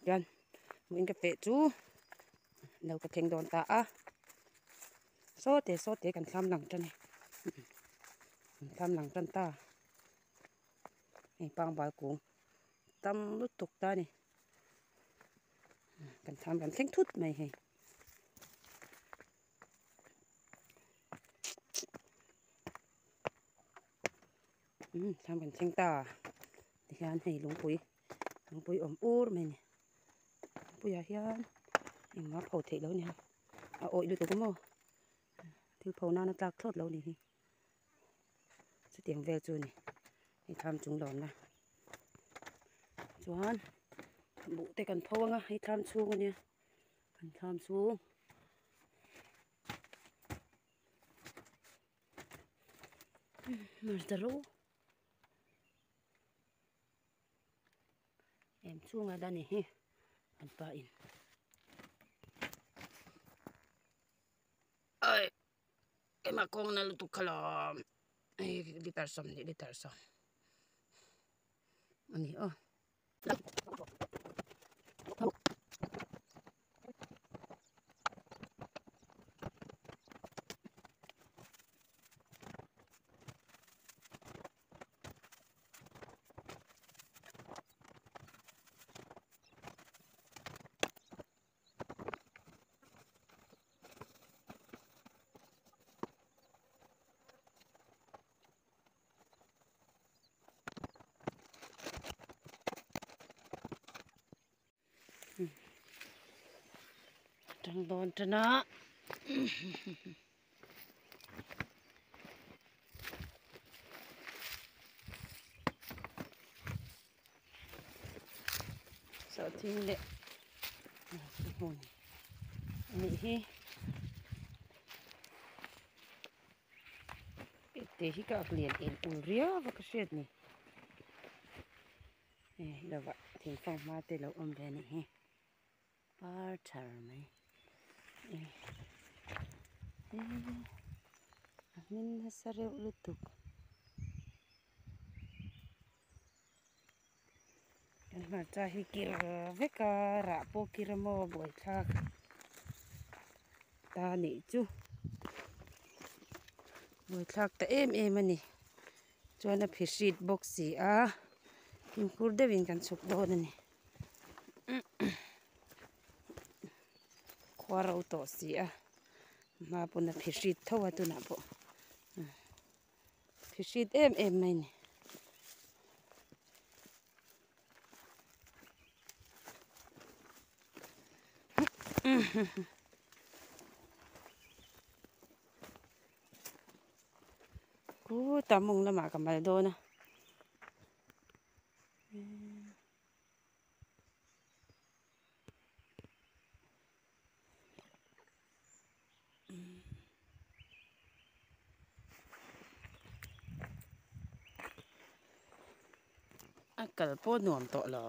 Chuan hmuhin ka feh chu lo ka thleng dawn ta a sawte sawte kan thlam lang tan e kan thlam lang tan ta hei pangbal kung tam lutuk ta a ni kan thlam kan thleng thut mai hei. Umm thlam kan thleng ta tihian hei lungpui lungpui awm ur mai a ni lungpuiah hian engmah pho theih loh a ni a a awih lutuk a maw thil pho nana tlak thlawt loh a ni hi chutiang vel chu a ni hei thlam chung lawmna chuan buh te kan pho anga hei thlam chhung a nia kan thlam chhung. Hmarcha ro em chhungah dah ni hi an pa in ai ema kawng na lutuk kha lawm hei litre 20 litre 10 a ni aw. Tang dawn tan a sawhthing leh hmun anih hi. Te hi ka ak lian el ul riau a ka hriat ni hei lovah thingfang hma te lo awm ve a nih hi par thar mai a hmin nasa reuh lutuk kan hmarcha hi kir vek a rah pawh kir a maw buaithlak ta nih chu buaithlak ta em em a ni chuan a phihrit bawk si a fimkhur deuhin kan chhuk dawn a ni khua ro tawh si a hma pawn a phihrit tho a tunah pawh. Hri hrit em em mai ni. Kutah mawng lamah ka mal dawn a. A kal pawh nuam tawh lo.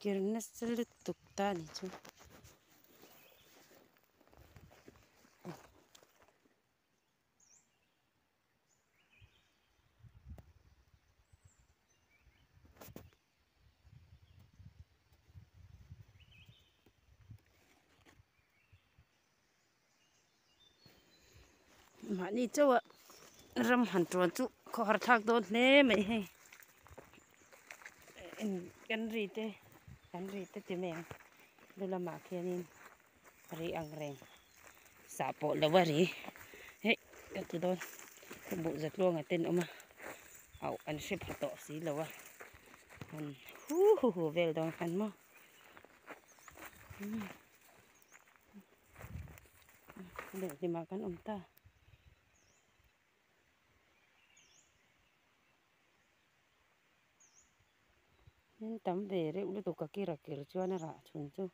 Kir nasa lutuk ta a ni chu. Mahni chauh a ram han tuan chu khawhar thlak dawn hle mai hei kan ri te kan ri te ti mai ang lu lamah khianin. Ri ang reng sah pawh lo a ri hei ka ti dawn buh zatluanga ten awm a auh an hre pha tawh si lo a han hu hu hu vel dawn khan maw leh hlimah kan awm ta. Hmin tam ve reuh lutuk a kir a kir chuan a rah chhun chu.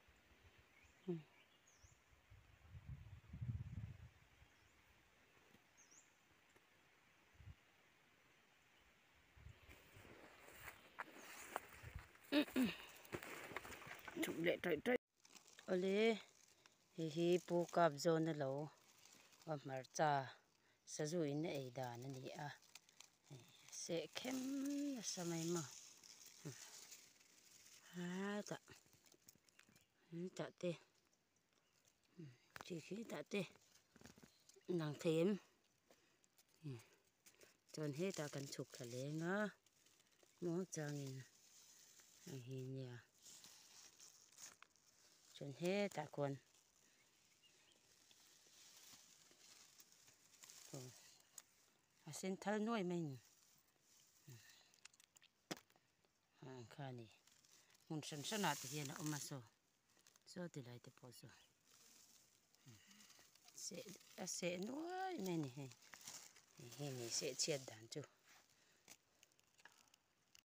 Chhuk leh ṭawih ṭawih. Awle hei hi pu kap zawn a lo va hmarcha sazu in a ei dan a ni a seh khem nasa mai maw hetah hetah te khi khi tah te lang thei em chuan hetah kan chhuk thla leng a muang changin hei hi nia chuan hetah khuan a sen thal nuai mai a ni ang kha a ni hmun hran hranah te hian a awm a saw. Saw ti lai te pawh saw seh a seh nuai mai a ni hei hei ni seh chhiat dan chu.